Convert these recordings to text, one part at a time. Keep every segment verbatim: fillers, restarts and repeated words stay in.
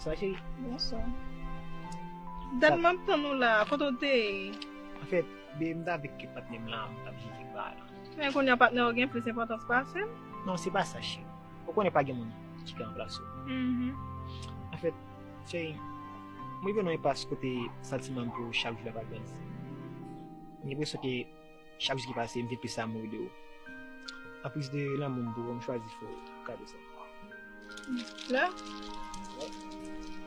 Sa cheri? Bonswa. Dat m ap tann ou la, kote w te ye? Anfèt, bebe, m t avèk patnè m lan, m t ap jwe kèk bagay la. Men kounye a patnè w gen plis enpòtans pase m? Non, se pa sa, cheri. Ou konnen pa gen moun ki ka ranplase w. Mhm. Anfèt, cheri, m rive nan yon enpas kote santiman m pou ou chak jou l ap agrandi. M gen enpresyon ke chak jou ki pase, m vin plis amoure de ou. Anplis de lanmou m pou ou, m chwazi fè w kado sa. Flè? Wi.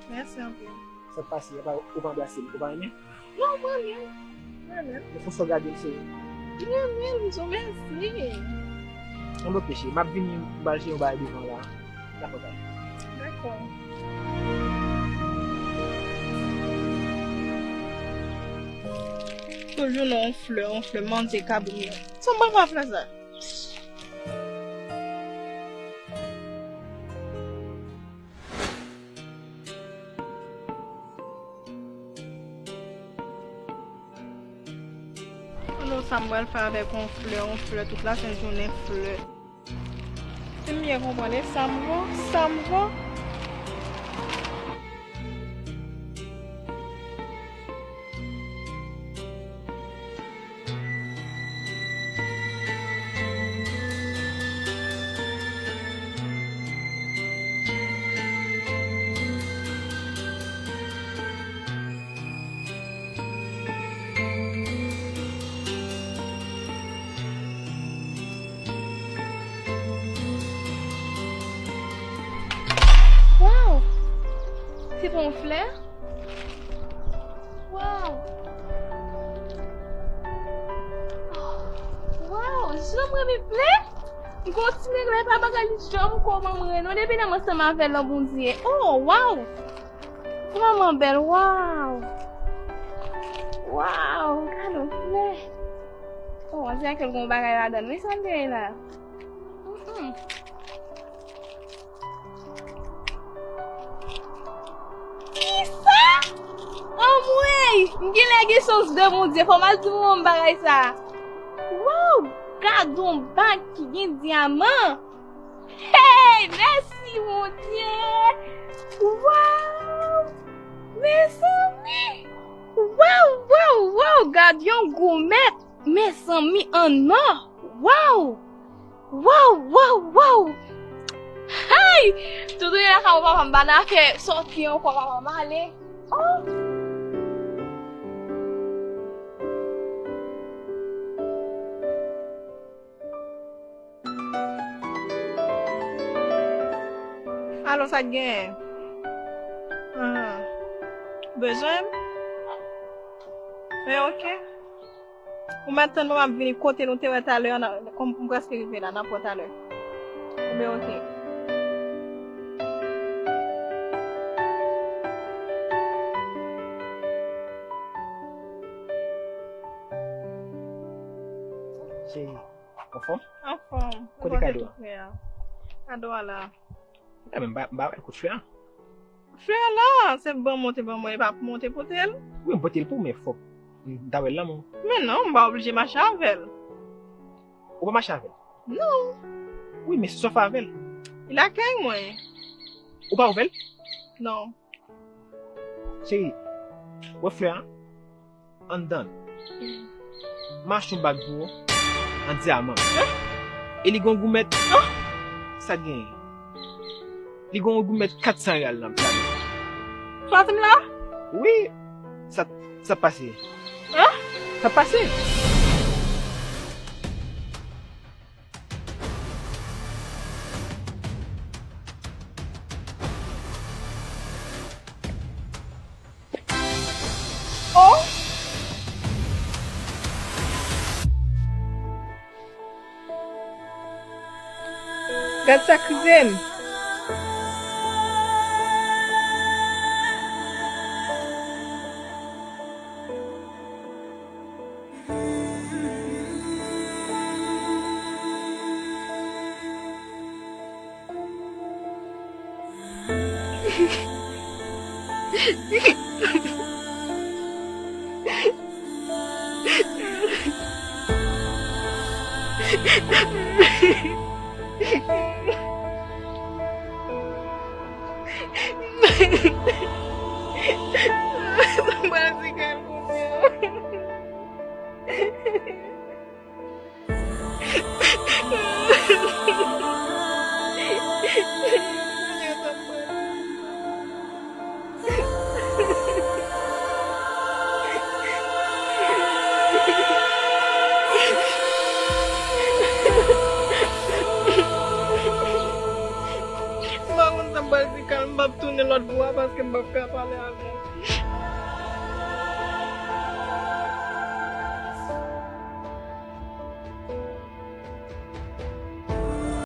Mèsi anpil. Sa k pase, apa ou pa anbrase m, ou pa renmen? Non, m renmen. M renmen. Men fò sa w gade m, cheri. M renmen, m di w mèsi. Anben, ok, cheri, m ap vini, m pral jere yon bagay devan la. Dakò, bye. Dakò. Toujou nan yon flè, yon flè, Mandye ka beni w. Sa m pral fè flè sa? Konnen sa m pral fè avèk yon flè, yon flè, tout la sent jounen flè. Si m byen konprann, e sa m vo, sa m vo. Waw! Se pa yon flè? Waw! Waw! Jan m renmen flè! M gon ti nèg la, e pa bagay li janm kòman m renmen. Depi lè m ansanm avè l lan, Bondye. Oh, waw! Vrèman bèl, waw! Waw, gade yon flè! Oh, on dirè ke l gon bagay ladan l. Men sa l genyen la? Mm-mm. Kisa? Anmwey! M genlè gen chans de Bondye. Fò m al di manman m bagay sa. Waw! Gade yon bag ki gen dyaman! Hey! Mèsi, Bondye! Waw! Mezanmi! Waw, waw, waw! Gade yon gwo mèt! Mezanmi, an nò! Waw! Waw, waw, waw! Hey! Toutouni lakay mwen, papa m pa nan afè sòti ankò, papa m ale. Oh! Alo, sa k genyen? Ahn. Bezwen m? Men oke. Ou mèt tann mwen, m ap vini kote nou te wè talè a, n a, kòm m prèske rive la, n ap wè talè. Enben, oke. Cheri, anfòm? Anfòm. Kote kado a? Kado a la. Mwen menm, m pa, m pa wè l, kote flè a? Flè a la, se ban mwen te ban mwen, e pa pou mwen te pote l. Wi, m pote l pou ou, men fòk m ta wè l nan men w. Men non, m pa oblije mache avè l. Ou pa mache avè l? Non. Wi, men si w fè avè l. Li lakay mwen. Ou pa ouvè l? Non. Cheri, wè flè a? Anndan l. M achte yon bag pou ou an dyaman. E li gon goumèt. Sa genyen? Li gon goumèt kat san reyal nan pye. Sòti m la? Wi. Sa, sa pase? Sa pase? Oh! Gad sa k rive m. Sa m pral di kay kounye a. M pa konn sa m pral di Kal, m p ap tounen lòt bò a paske m p ap ka pale avè l.